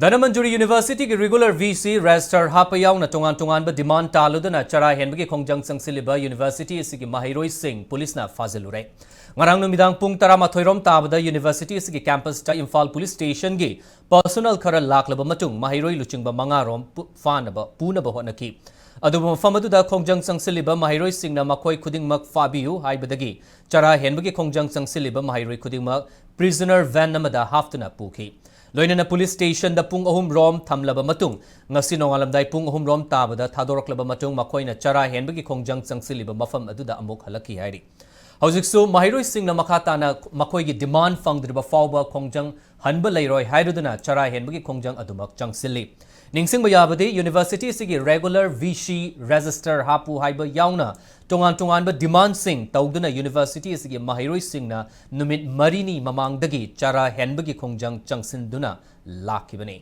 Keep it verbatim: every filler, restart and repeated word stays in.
ꯙꯅꯃꯟꯖꯨꯔꯤ ꯌꯨꯅꯤꯚꯔꯁꯤꯇꯤꯒꯤ regular V C register ꯍꯥꯞꯄ ꯌꯥꯎꯅ ꯇꯣꯉꯥꯟ ꯇꯣꯉꯥꯟꯕ ꯗꯤꯃꯥꯟ ꯇꯥꯜꯂꯨꯗꯨꯅ ꯆꯔꯥ ꯍꯦꯟꯕꯒꯤ ꯈꯣꯡꯖꯪ ꯆꯪꯁꯤꯜꯂꯤꯕ ꯌꯨꯅꯤꯚꯔꯁꯤꯇꯤ ꯑꯁꯤꯒꯤ ꯃꯍꯩꯔꯣꯏꯁꯤꯡ ꯄꯨꯂꯤꯁꯅ ꯐꯥꯖꯤꯜꯂꯨꯔꯦ꯫ ꯉꯔꯥꯡ ꯅꯨꯃꯤꯗꯥꯡ ꯄꯨꯡ ꯇꯔꯥꯃꯥꯊꯣꯏ ꯔꯣꯝ ꯇꯥꯕꯗ ꯌꯨꯅꯤꯚꯔꯁꯤꯇꯤ ꯑꯁꯤꯒꯤ ꯀꯦꯝꯄꯁꯇ ꯏꯝꯐꯥꯜ ꯄꯨꯂꯤꯁ ꯁ꯭ꯇꯦꯁꯟꯒꯤ ꯄꯔꯁꯣꯅꯦꯜ ꯈꯔ ꯂꯥꯛꯂꯕ ꯃꯇꯨꯡ ꯃꯍꯩꯔꯣꯏ ꯂꯨꯆꯤꯡꯕ ꯃꯉꯥ ꯔꯣꯝ ꯄꯨ-, ꯐꯥꯅꯕ, ꯄꯨꯅꯕ ꯍꯣꯠꯅꯈꯤ꯫ ꯑꯗꯨꯕꯨ ꯃꯐꯝ ꯑꯗꯨꯗ ꯈꯣꯡꯖꯪ ꯆꯪꯁꯤꯜꯂꯤꯕ ꯃꯍꯩꯔꯣꯏꯁꯤꯡꯅ ꯃꯈꯣꯏ ꯈꯨꯗꯤꯡꯃꯛ ꯐꯥꯕꯤꯌꯨ ꯍꯥꯏꯕꯗꯒꯤ ꯆꯔꯥ ꯍꯦꯟꯕꯒꯤ ꯈꯣꯡꯖꯪ ꯆꯪꯁꯤꯜꯂꯤꯕ ꯃꯍꯩꯔꯣꯏ ꯈꯨꯗꯤꯡꯃꯛ ꯄ꯭ꯔꯤꯖꯅꯔ ꯚꯦꯟ ꯑꯃꯗ ꯍꯥꯞꯇꯨꯅ ꯄꯨꯈꯤ꯫ ꯂꯣꯏꯅꯅ ꯄꯨꯂꯤꯁ ꯁ꯭ꯇꯦꯁꯟꯗ ꯄꯨꯡ ꯑꯍꯨꯝ ꯔꯣꯝ ꯊꯝꯂꯕ ꯃꯇꯨꯡ, ꯉꯁꯤ ꯅꯣꯡꯉꯥꯜꯂꯝꯗꯥꯏ ꯄꯨꯡ ꯑꯍꯨꯝ ꯔꯣꯝ ꯇꯥꯕꯗ ꯊꯥꯗꯣꯔꯛꯂꯕ ꯃꯇꯨꯡ, ꯃꯈꯣꯏꯅ ꯆꯔꯥ ꯍꯦꯟꯕꯒꯤ ꯈꯣꯡꯖꯪ ꯆꯪꯁꯤꯜꯂꯤꯕ ꯃꯐꯝ ꯑꯗꯨꯗ ꯑꯃꯨꯛ ꯍꯜꯂꯛꯈꯤ ꯍꯥꯏꯔꯤ꯫ ꯍꯧꯖꯤꯛꯁꯨ ꯃꯍꯩꯔꯣꯏꯁꯤꯡꯅ ꯃꯈꯥ ꯇꯥꯅ ꯃꯈꯣꯏꯒꯤ ꯗꯤꯃꯥꯟ ꯐꯪꯗ꯭ꯔꯤꯕ ꯐꯥꯎꯕ ꯈꯣꯡꯖꯪ ꯍꯟꯕ ꯂꯩꯔꯣꯏ ꯍꯥꯏꯔꯗꯨꯅ ꯆꯔꯥ ꯍꯦꯟꯕꯒꯤ ꯈꯣꯡꯖꯪ ꯑꯗꯨꯃꯛ ꯆꯪꯁꯤꯜꯂꯤ꯫ ꯅꯤꯡꯁꯤꯡꯕ ꯌꯥꯕꯗꯤ, ꯌꯨꯅꯤꯚꯔꯁꯤꯇꯤ ꯑꯁꯤꯒꯤ ꯔꯦꯒꯨꯂꯔ ꯚꯤ ꯁꯤ ꯔꯦꯖꯤꯁꯇꯔ ꯍꯥꯞꯄꯨ ꯍꯥꯏꯕ ꯌꯥꯎꯅ ꯇꯣꯉꯥꯟ ꯇꯣꯉꯥꯟꯕ ꯗꯤꯃꯥꯟꯁꯤꯡ ꯇꯧꯗꯨꯅ ꯌꯨꯅꯤꯚꯔꯁꯤꯇꯤ ꯑꯁꯤꯒꯤ ꯃꯍꯩꯔꯣꯏꯁꯤꯡꯅ ꯅꯨꯃꯤꯠ ꯃꯔꯤꯅꯤ ꯃꯃꯥꯡꯗꯒꯤ ꯆꯔꯥ ꯍꯦꯟꯕꯒꯤ ꯈꯣꯡꯖꯪ ꯆꯪꯁꯤꯟꯗꯨꯅ ꯂꯥꯛꯈꯤꯕꯅꯤ꯫